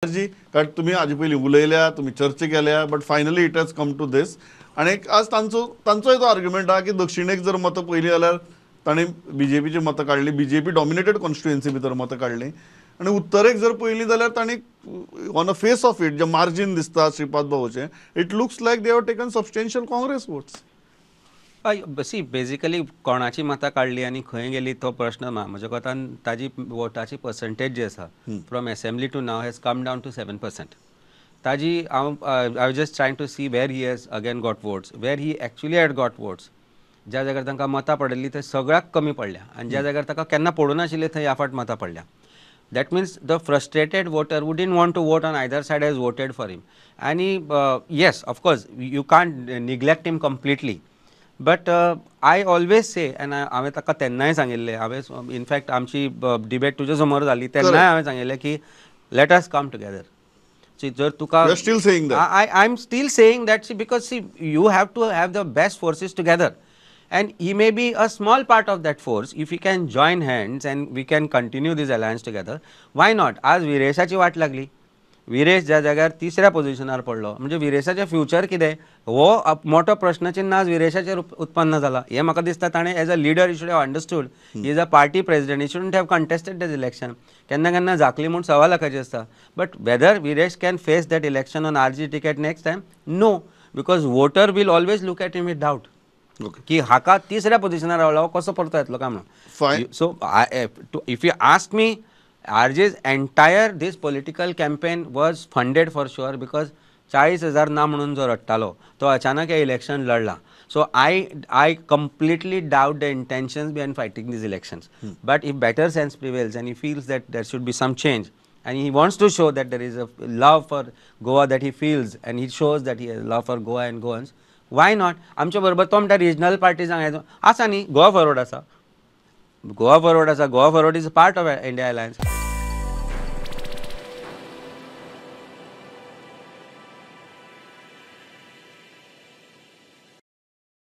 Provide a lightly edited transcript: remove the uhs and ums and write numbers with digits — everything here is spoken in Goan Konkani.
आरजी, कारण तुमी हाजे पयलीं उलयल्या, तुमी चर्चा केल्या, but finally it has come to this. आनी आज तांचोय तो आर्ग्युमेंट आहा की दक्षिणेक जर मतां पळयलीं जाल्यार तांणी बीजेपीची मतां काडली, बीजेपी डॉमिनेटेड कॉन्स्टिट्युएन्सी भितर मतां काडली, आनी उत्तरेक जर पळयलीं जाल्यार तांणी on a face of it J margin दिसता Shripad भाऊचें, it looks like they have taken substantial Congress votes. हय, सी बेजिकली कोणाची मतां काडली आनी खंय गेली तो प्रश्न ना. म्हज्या कोतान ताजी वोटाची पर्संटेज जी आसा from assembly to now has come down to 7%. ताजी हांव I was just trying to see where he has again got votes, where he actually had got votes. ज्या जाग्यार तांकां मतां पडिल्लीं थंय सगळ्याक कमी पडल्या आनी ज्या जाग्यार ताका केन्ना पडूं नाशिल्लें थंय ह्या फावट मतां पडल्या. That means the frustrated voter who didn't want to vote on either side has voted for him. आनी yes, of course you can't neglect him completely, but I always say, and हांवें ताका तेन्नाय सांगिल्लें, हांवें इनफॅक्ट आमची डिबेट तुज्या समोर जाली तेन्नाय हांवें सांगिल्लें की let us come together. See, जर तुका You are still saying that. I am still saying that, see, because see, you have to have the best forces together, and he may be a small part of that force. If he can join hands and we can continue this alliance together, why not? आज विरेशाची वाट लागली, विरेश ज्या जाग्यार तिसऱ्या पोजिशनार पडलो, म्हणजे विरेशाचें फ्युचर कितें हो मोठो प्रश्नचिन्ह आज विरेशाचेर उत्पन्न जाला. हें म्हाका दिसता ताणें as a leader he should have understood, he is a party president, he shouldn't have contested that election. केन्ना केन्ना झाकली म्हूण 1.25 लाखाची आसता, but whether Viresh can face that election on RG ticket next time, no, because voter will always look at him with doubt की हाका तिसऱ्या पोजिशनार रावला, हो कसो परतो येतलो काय म्हणून. So if you ask me, RG's entire this political campaign was funded for sure, because 40,000 ना म्हणून जो रडटालो तो अचानक हे election लढला. So I completely doubt the intentions behind fighting these elections. But if better sense prevails and he feels that there should be some change and he wants to show that there is a love for Goa that he feels, and he shows that he has love for Goa and Goans, why not? आमच्या बरोबर तो म्हणटा रिजनल पार्टीजांक आसा न्ही, गोवा फॉरवर्ड आसा, गोवा फॉरवर्ड आसा, Goa Forward is a part of India alliance.